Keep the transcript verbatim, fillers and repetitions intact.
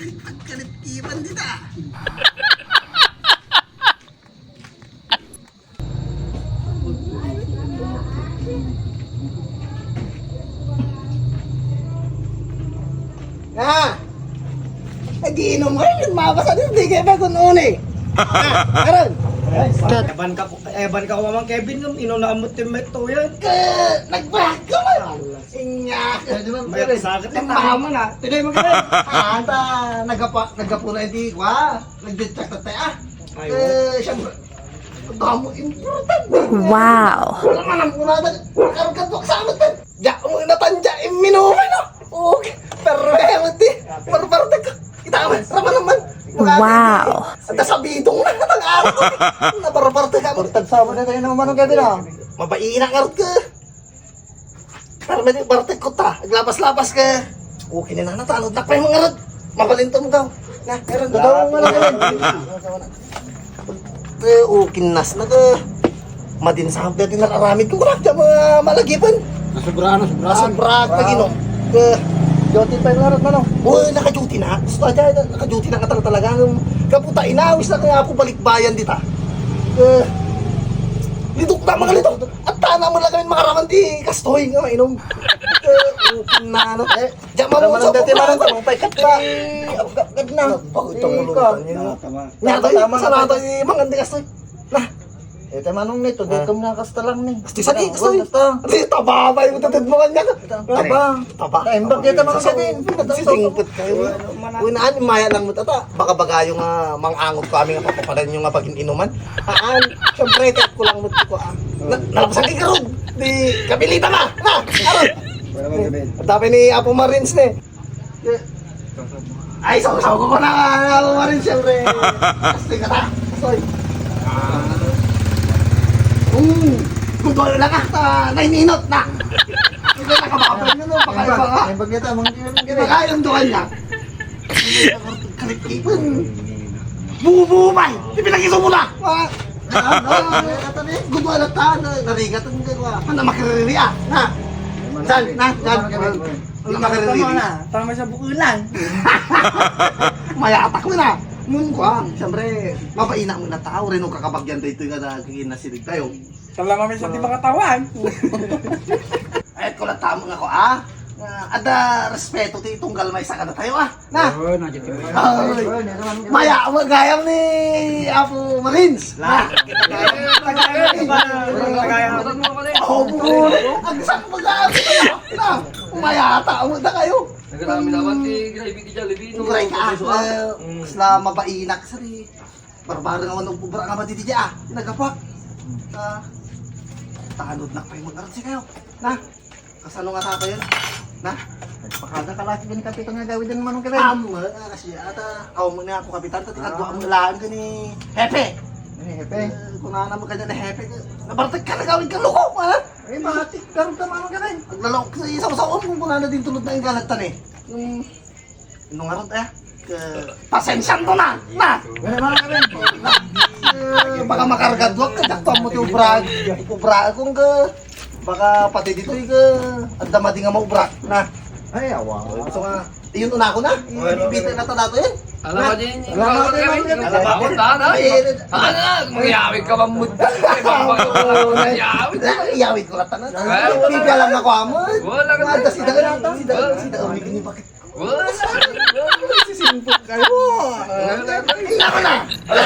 Agkalit-iban dita. Ah! Nagiinom kayo, mabasa din, di kayo ba kun uni? Ah, aron. Eban ka, eban ka, Mama Kevin, ngem ino na amot ti metto yan? Ka, nagbahag ka man. Inya. May sakit ang mama na. Tinay mo ka. Ah, ata, nagapa-, nagapuna iti kwa. Nagdetsak ta tayo, ah. Ay, eh, siyempre. Damo importante. Wow. Wala man ang muna na. Karagad mo sa amin, tan. Diya mo na tan, diya, imino, no? Okay. Pero, eh, mati. Pero, pero, teka. Kita ka man. Rama naman. Wow. Ang tasabidong na. Ang araw. Nabarbar, teka. Pagtagsa mo na tayo ng manong gabi na. Mabaina ka rin ka. Karmeli, bartek ko ta. Aglapas-lapas ka. Okay na, nanatanod na pa yung mga rod. Mabalinto mo daw. Na, meron. Dadaw mo na, meron. Eh, okay, nas na ka. Madin sa hapda din nakaramid ko. Kurak, mga malagipan. Nasobrahan, nasobrahan. Nasobrahan, pag-inom. Eh, duty pa yung harap, ano? Oo, naka-duty na. Gusto ka dyan, naka-duty na ka talaga. Kaputa, inawis na kaya ako balikbayan dita. Eh, lidok na, mga lidok. At tana mo lang kami makaraman di kastoy nga mainom. Eh, na ano? Eh, diyan mo sa dati, manang tanong pa, ikat pa. Eh, agad na. Pagod ang ulo. Nya, tayo, tama, tama. Sarado, eh, mangan di kastoy. Na. Eh, tayo, manong nito, di ka muna kasta lang ni. Kastoy, saan, eh, kastoy? Basta. Di, tababay mo, tatad mo kanya. Taba. Taba. Ay, imbag kita, manong sa din. Sisingpot kayo. Uy, naan, maya lang mo, tata. Baka bagayo nga, mangangot ko, aming papapalan nyo nga pag-inuman. Haan, siyempre, tet ko lang mo ko, ah. Na, nalapasan kay Karog. Di, kapilita ka. Na, Karog. Wala mang gabi. Ang dami ni Apo Marins, ne. Ay, so, so, ko na, Apo Marins, siyempre. Kastoy ka ta. Kastoy. Ah. Mm. Kung doon lang, ah, ta, naininot na. Hindi na kababay, no, no, pakaiba nga. Ay, pag kita, mga gabi. Baka yung duwan niya. Kalikipin. Bubu, bay! Ipinag-iso mo na! Ah! Ah, ah, ah, gudwala ta, na-, narigat ang gagawa. Ano, makariri, ah? Na? Saan? Na? Saan? Ano, makariri? Tama na. Tama sa bukulan. Mayatak mo na. Nung kwa, siyempre, mapaina mo na tao, rin ang kakabagyan dito nga naging nasilig tayo. Salamat sa di makatawan. Ay, kulat tamo nga ko, ah. Nga, ada respeto ti tunggal may sakana tayo, ah. Na? Oo, na, dyan tayo. Ay, maya, magayam ni Apo Marins. Na? Oh, buo. Ang isang mag-aabot na. Na? Mayata, amo na kayo. Nagkakami naman ti gravy ti Jollibee, no? Gray ka, ah. Mm. Mas na mapainak, sir, eh. Barbaro nga wano ubra nga matiti dya, ah. Nagapak. Ah, tanod na pa'y mag-arat si kayo. Na? Kasano nga tata yun? Na? Nagpakada ka lagi din kapitan nga gawid din manong kaya. Amo, ah, kasi ata, aw mo na ako kapitan, tati nagwa mo laan ka ni Hepe. Ni Hepe? Eh, kung nana mo kanya ni Hepe, nabartag ka na gawid ka, loko, ha? Ay, matik, karon ka manong kaya. Aglalawak sa isaw-saw, kung kunana din tulad na yung galatan, eh. Yung Nung arot, eh, ke-, pasensya to na, na. Wala, wala, wala. Eh, baka makarga duwag ka, dakto mo ti ubra, ubra kung ke, baka pati ditoy ke, adda madi nga maubra, na. Ay, awa. So nga, iyon una ko na, ibibitay na ta dato, eh. Alam mo din, alam mo din, alam mo din. Alam mo din, ha? Ay, eh, ano na, magyawid ka ba mo? Magyawid. Iyawid ko lang tanan. Eh? Bibigyan lang ako, amo. Wala ka na. Sida, sida, sida, sida, sida, Wala. Sisimpot kayo. Wala. Tingnan ko na. Wala.